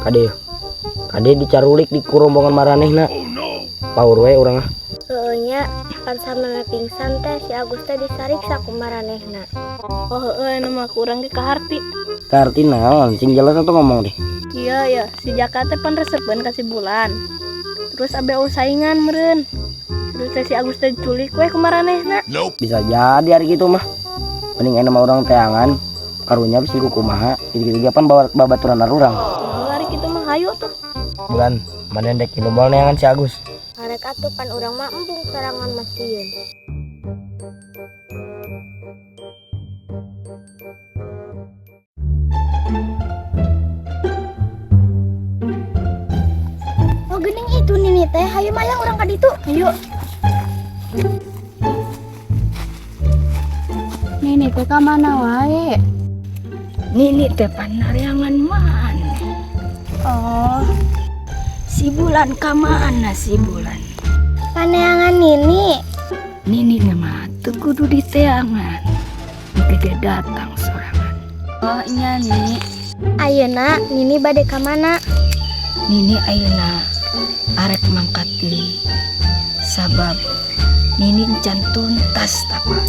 Kade. Kade dicarulik di ku rombongan maranehna. Paur we urang ah. Heueuh nya, pan samemeh pingsan teh si Agus teh disariksa ku maranehna. Oh heueuh anu mah ku urang ge kaharti. Kaharti naon? Sing jelas atuh ngomong deh. Iya ya, si Jaka teh pan resepeun ka si Bulan. Terus abe eueuh saingan meureun. Terus teh si Agus teh diculik we ku maranehna. Bisa jadi hari gitu mah. Mending enak mah urang teangan. Karunya bisi kumaha, gitu-gitu ge pan babaturan urang. Oh, hari kitu mah hayu tuh. Bulan, mana dek minum neangan si Agus. Arek atuh pan urang mah embung sorangan mah sieun. Oh geuning itu Nini teh, hayu mayang urang ka ditu. Hayu. Nini teh ka mana wae? Nini teh panareangan mana? Oh, Si Bulan ka mana si Bulan? Paneangan Nini. Nini mah teu kudu diteangan. Engke ge datang sorangan. Oh nya Ni. Ayeuna Nini bade ka mana? Nini ayeuna arek mangkat deui. Sabab Nini encan tuntas tapana.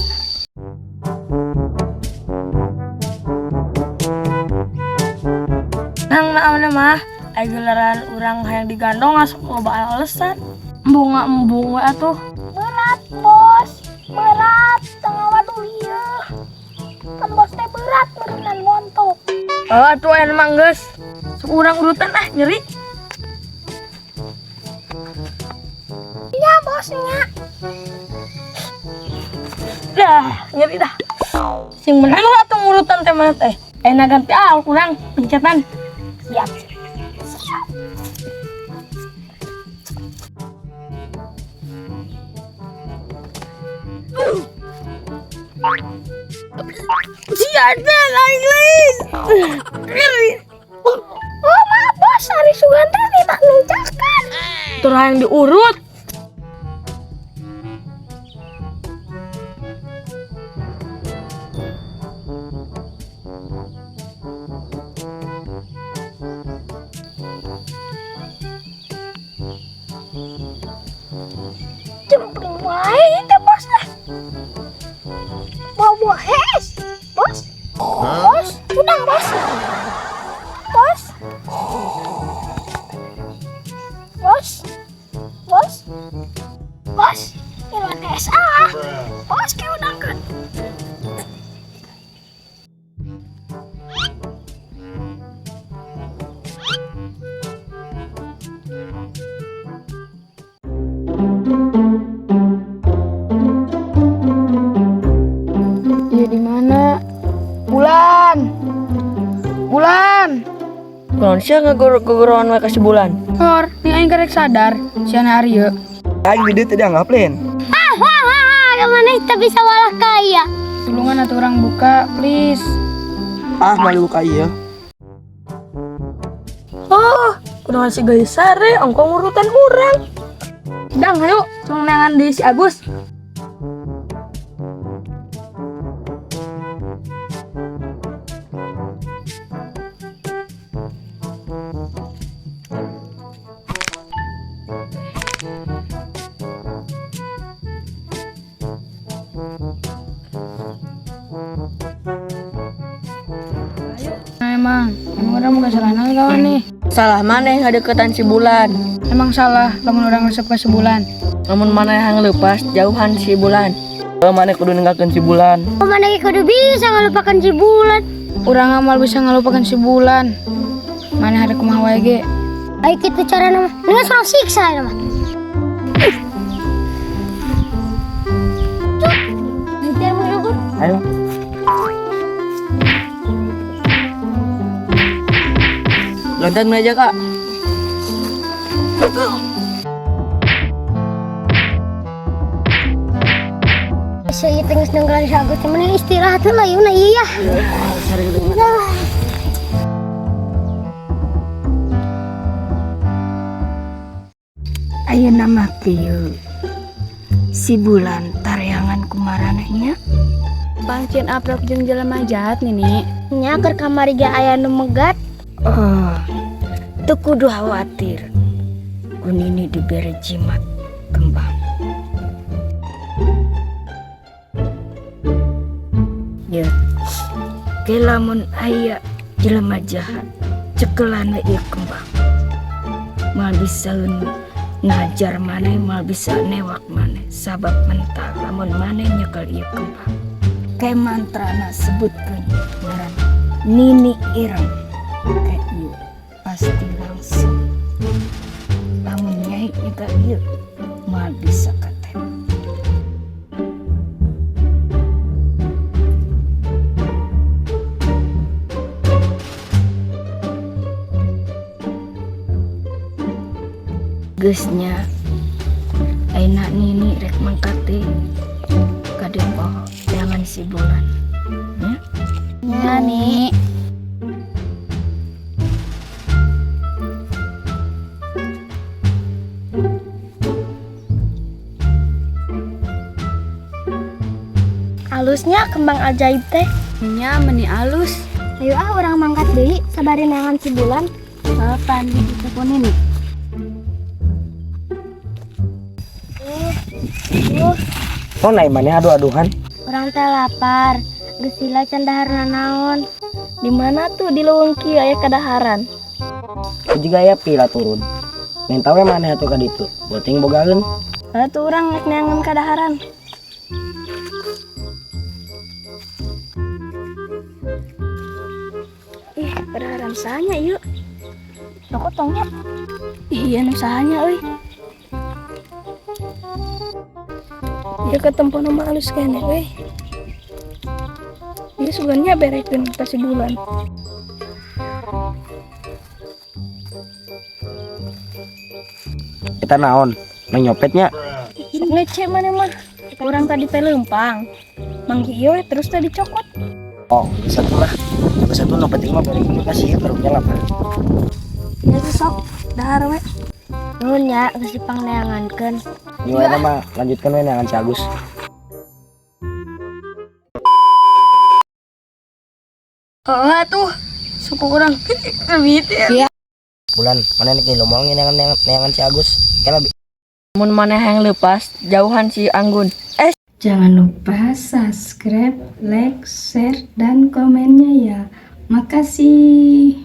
Nang naon mah, ai gelaran urang hayang digandong asup loba alasan. Embung embung we atuh. Berat, Bos. Berat, tengah waduh ieu. Kan bos teh berat meureunnan montok. Oh, atuh aya mah geus. Sok urang urutan ah nyeri. Nya bosnya. Dah, nyeri dah. Sing menang lah atuh ngurutan teh mah teh. Enak ganti ah kurang pencetan. Siap. Siapa lain lain. Nyeri. Oh, maaf bos, hari sugan teh tidak nuncakan. Terus yang diurut. Jempling wae teh bos lah. Bawa hes. Bos. Bos, udang bos. Bos. Bos. Bos. Bos, ilan hes ah. Bos ke udangkeun. Iya di mana? Bulan. Bulan. Kunaon sia ngagoro-goroan we ka si Bulan? Hor, nih aing karek sadar si anak Arya. Aing gede teu dianggap lain. Hahaha, kemana kita bisa walah kaya? Tulungan atuh urang buka, please. Ah, malu buka ieu. Oh, kunaon si geulis sare ongko ngurutan urang. Dang, hayu, cuma neangan deui si Agus. Nah, emang orang bukan salah naon kawan nih. Salah maneh ngadeukeutan si Bulan. Emang salah lamun urang resep ka sebulan. Lamun maneh yang leupas jauhan si Bulan. Maneh kudu ninggalkeun si Bulan. Kemana kudu bisa ngelupakan si Bulan? Urang amal bisa ngelupakan si Bulan. Mana ada kumaha wae ge. Ayo kita cara nama, dengan seorang siksa nama. Ayo. Loncat aja kak. Saya tengah nenggelan si Agus, mending istirahat lah, yuk nah iya. Ayeuna mah kieu. Si Bulan tareangan kumaranehnya. Pancen aprok jeung jelema jahat Nini. Nya keur kamari ge aya nu megat. Oh, Teu kudu khawatir. Ku Nini dibere jimat kembang. Ya, ke lamun aya jelema jahat, cekelan we ieu kembang. Moal bisa ngajar maneh, moal bisa newak maneh, sabab mental lamun maneh nyekel ieu kembang. Kayak mantrana sebutkeun ngaran Nini Ireng. Kayak ieu pasti langsung. Lamun nyai nyekel ieu moal bisa katewak. Geus nya, ayeuna Nini rek mangkat deui ka poho neangan si Bulan. Nya? Nya, Ni. Alusnya kembang ajaib teh. Nya, meni alus. Ayo ah, urang mangkat deui sabari neangan si Bulan. Kapan ditelepon ini? Oh, naik mana adu-aduhan? Urang teh lapar. Geus lila can dahar nanaon. Di mana tuh di leuweung kieu aya kadaharan? Aku juga ya pila turun. Minta we maneh atuh ka ditu. Boting bogaeun. Atuh urang rek neangan kadaharan. Ih, kadaharan sahanya ieu? Rokok tongnya. Ih, iya nu sahanya euy. Ieu katempo mah alus keneh euy. Ieu sugannya berekeun ka si Bulan. Kita naon? Nang nyopetnya? Sok ngece maneh mah. Urang tadi teh leumpang. Manggih ieu we, terus teh dicokot. Oh, bisa tuh lah. Bisa tuh nu penting mah berekeun ka si karunya lapar. Ya sok dahar we. Nuhun ya, geus dipangneangankeun. Gimana mah lanjutkan we neangan si Agus. Oh, tuh suku urang lebih. Bulan, mana nih lo mau neangan neangan si Agus? Kela Mun maneh yang lepas, jauhan si Anggun. Jangan lupa subscribe, like, share, dan komennya ya. Makasih.